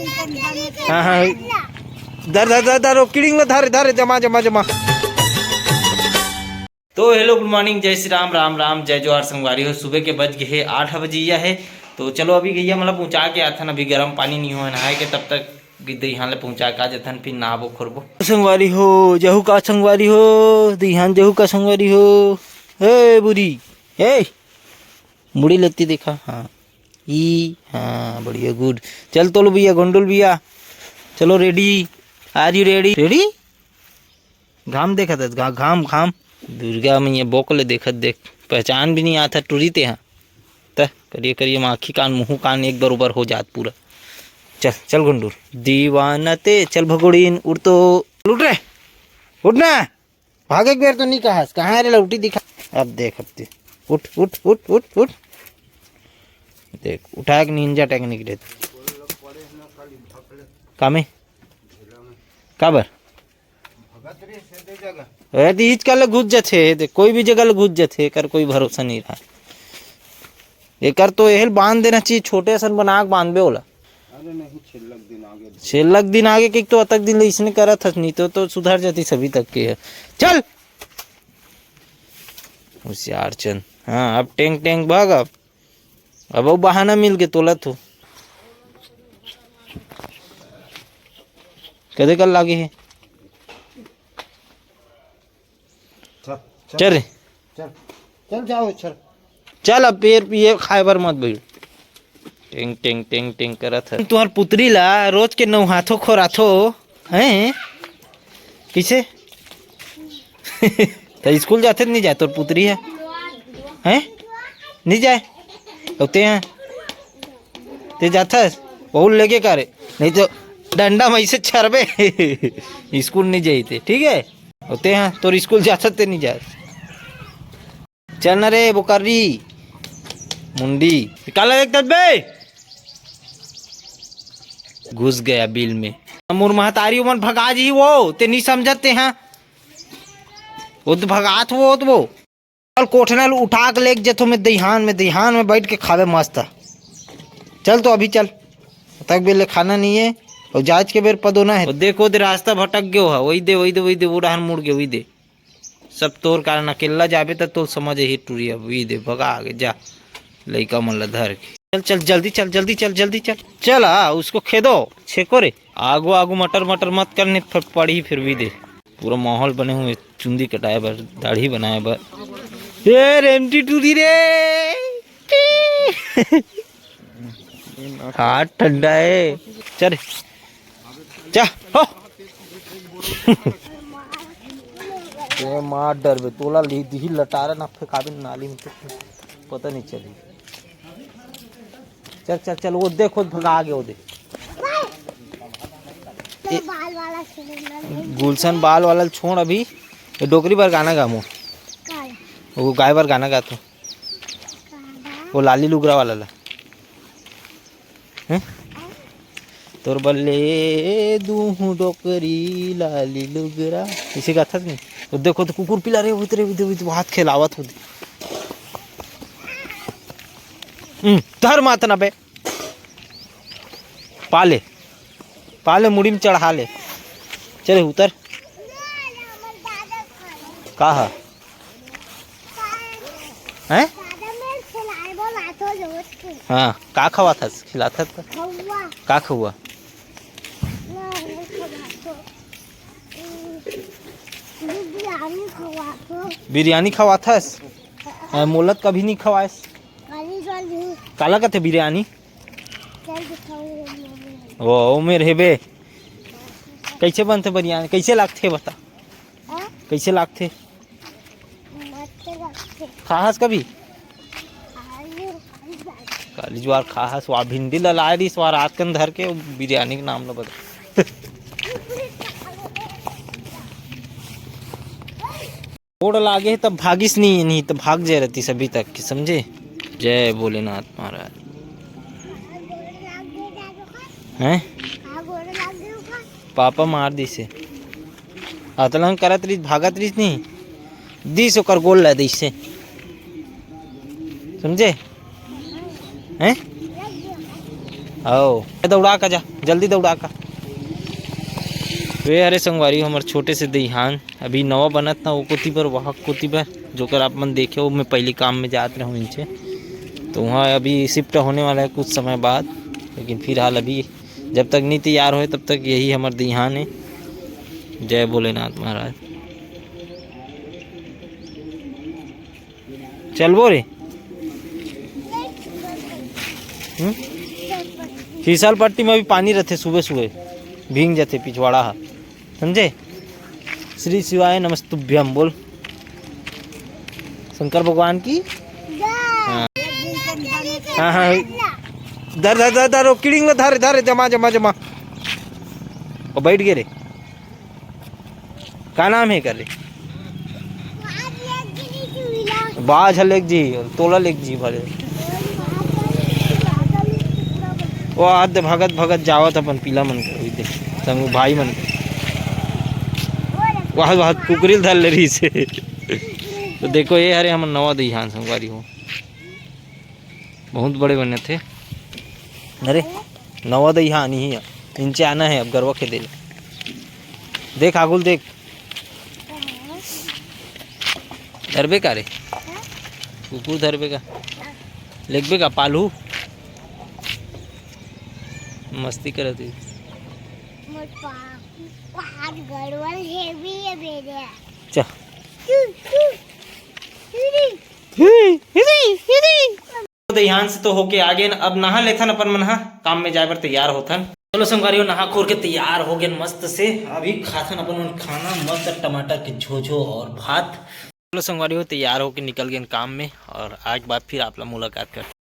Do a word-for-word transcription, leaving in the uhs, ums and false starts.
हाँ, हाँ। धर, धर, धर, धर, वो किडिंग ला धर, धर, जमा, जमा, जमा। तो hello, good morning, जय श्री राम, राम राम, जय जोहार संगवारी हो। सुबह के बज गए हे आठ बजिया हे। तो चलो अभी गइया मतलब पहुँचा के आथन, अभी गर्म पानी नहीं हो नहाए के, तब तक दइहान ले पहुँचा के आ जथन, फिर नहाबो खोरबो। संगवारी हो, जहू का संगवारी हो, दइहान जहू का संगवारी हो। ए बुरी, ए मुड़ी लेती देखा, हाँ, ई, हाँ, बढ़िया, good। चल तोलो भैया, गोंडुल भैया, चलो, ready, are you ready? Ready? घाम देखत हस, घा-, घाम, घाम। दुर्गा मैया बोक ले देखत देख, पहचान भी नहीं आता टूरी ते, हाँ। त करिए, करिए, माँ आँखी कान, मुँह कान एक बरोबर हो जात पूरा। चल, चल गोंडुल। दीवाना ते, चल भगोड़ीन, उठ तो, उठ रे, उठ ना। भाग, एक बेर तो नहीं कहस, कहाँ रे लौटी दिखा। अब देख, अब दे। उठ, उठ, उठ, उठ, उठ। देख, उठा के ninja technique रे। कामे? काबर? ए, तो इच काले घुस जथे, देख, कोई भी जगह ले घुस जथे, कर कोई भरोसा नहीं रहा। एकर तो एहल बांध देना चाहिए, छोटे असन बना के बांधबे ओला। अरे नहीं, छेल्लक दिन आगे। छेल्लक दिन आगे के तो अतक दिन ले इसने करत हस, नहीं तो, तो सुधर जाती सभी तक के है। चल होशियार चंद, हाँ, अब टेंग टेंग भाग। अब अब वो बहाना मिल के तोला तू कदे कर लागे है। चल, चल। चल रे। चल, चल जाओ, चल। चल, अब पेर पिए खाए बर मत भइल। टिंग, टिंग, टिंग, टिंग करत है। तुहर पुतरी ला रोज के नौहाथो खोराथो, हैं? किसे? त स्कूल जाथे त नहीं जाए तोर पुतरी है? हैं? नहीं जाए? तो ते हैं? ते जाथस? बहुत लेके करे, नहीं तो डंडा में इसे छरबे। स्कूल नहीं जाई ते, ठीक है? होते हैं, तोर स्कूल जाथस ते नहीं जाए। चल ना रे बोकरी मुंडी, काला देख तब बे। घुस गया बिल में। मोर महतारी उमन भगा जी वो, ते नहीं समझते हैं। वो तो भगात वो, वो तो वो। कल कोठना ल उठा के लेके जथो मैं दइहान में, दइहान में बैठ के खावे मस्त। चल तो अभी चल, तक बेले खाना नहीं है। और जांच के बेर पदोना है। वो देखो दे रास्ता भटक गयो है, वही दे, वही दे, वही दे, वो डहर मुड़ गयो, वही दे। सब तोर कारण अकेला जाबे त तोर समझ ही टूरी। अब ई दे भगा आगे जा, लइका मन ला धर के। चल चल जल्दी चल, जल्दी चल, जल्दी चल। चल आ, उसको खेदो, छेको रे। आगू आगू मटर मटर मत कर, नहीं फिर पड़ी फिर भी दे। पूरा माहौल बने हुए, चुंदी कटाए बर, दाढ़ी बनाए बर। ए रेमटी टूरी रे। हाथ ठंडा है। चल। जा, हो। ये मार डरबे, तोला ली दिही लटारा ना फेंकाबे नाली में तो पता नहीं चली। चल, चल, चल, वो देखो भगा गए, वो देख। ए, बाल वाला छोड़ ना। गुलशन बाल वाला छोड़ अभी। ये डोकरी बर गाना गा मो। काला। वो गाय बर गाना गा तो। काला। वो लाली लुगरा वाला ला। हैं? तोर बल्ले दूहू डोकरी लाली लुगरा। इसे गाथस नहीं? वो देखो तो कुकुर पिला रे, उतरे, उतरे, उतरे, हाथ खेलावत होते। हम्म, धर मात ना बे। पाले, पाले मुड़ी में चढ़ा ले। चले उतर। का हा? हैं? हाँ, का खवाथस? खिलाथस त? का खवा? बिरयानी खवाथस? हाँ, मोला त कभी नहीं खवायस। काला कथे बिरयानी? वो उमेर हेबे। कैसे बनथे बिरयानी? कैसे लागथे बता? हाँ? कैसे लागथे? मस्त लागथे। खाहस कभी? आलू, आलू। काली जुआर खाहस, वा भिंडी ला लाए रहीस, वा रात कन धर के बिरयानी के नाम ला बता। गोड़ लागे हे तब भागिस नहीं, नहीं तब भाग जाए रहती सभी तक के, समझे? जय भोलेनाथ महाराज। हैं? पापा मार दिसे। अतलंग करत रहिस, भागत रहिस नहीं। दिस ओकर गोल ला दिसे। समझे? हैं? आओ, दौड़ा का जा, जल्दी दौड़ा का। वे हरे संगवारी, हमर छोटे से दईहान अभी नवा बनत ना, वो कोती बर, वहाँ कोती बर, जोकर आप मन देखे हो, मैं पहली काम में जात रहूँ इनसे, तो वहाँ अभी शिफ्ट होने वाला है कुछ समय बाद। लेकिन फिलहाल अभी जब तक नहीं तैयार होए, तब तक यही हमर दईहान है। जय भोलेनाथ महाराज। चलबो रे। हम्म? फिसल पट्टी में अभी पानी रहते, सुबह सुबह भींग जाते पिछवाड़ा हा, समझे? श्री शिवाय नमस्तुभ्यम बोल, शंकर भगवान की। हाँ। हाँ, हाँ। धर, धर, धर, धर, वो किड़िंग ला धर, धर, जमा, जमा, जमा। वो बैठ गए रे। का नाम है करे? बाज ह लेग जी, तोला लेग जी भले। वो आद भगत भगत जावत अपन पीला मन के, ओही दे, संग भाई मन के। वाह, वाह, कुकरी ल धर ले रही से। तो देखो, ये हरे हमर नवा दईहान संगवारी हो, बहुत बड़े बने थे। अरे, नवा दईहान ही है, इनचे आना है अब गरवा खेदे ले। देख आगुल देख, धरबे का रे? कुकुर धरबे का? लेगबे का पालू? मस्ती करत ही। मोर पा-, पाँच गड़बड़ हेवी है मेरे। चल। तू, तू, तू नहीं। ही, ही, ही, ही। दईहान से तो होके आ गेन, अब नहा लेथन अपन मन हा, काम में जाए बर तैयार होथन। चलो संगवारी हो, नहा खोर के तैयार हो गेन मस्त से, अभी खाथन अपन मन खाना, मस्त टमाटर के झोझो और भात। चलो संगवारी हो, तैयार होके निकल गेन काम में, और आए के बाद फिर आप ला मुलाकात करथन।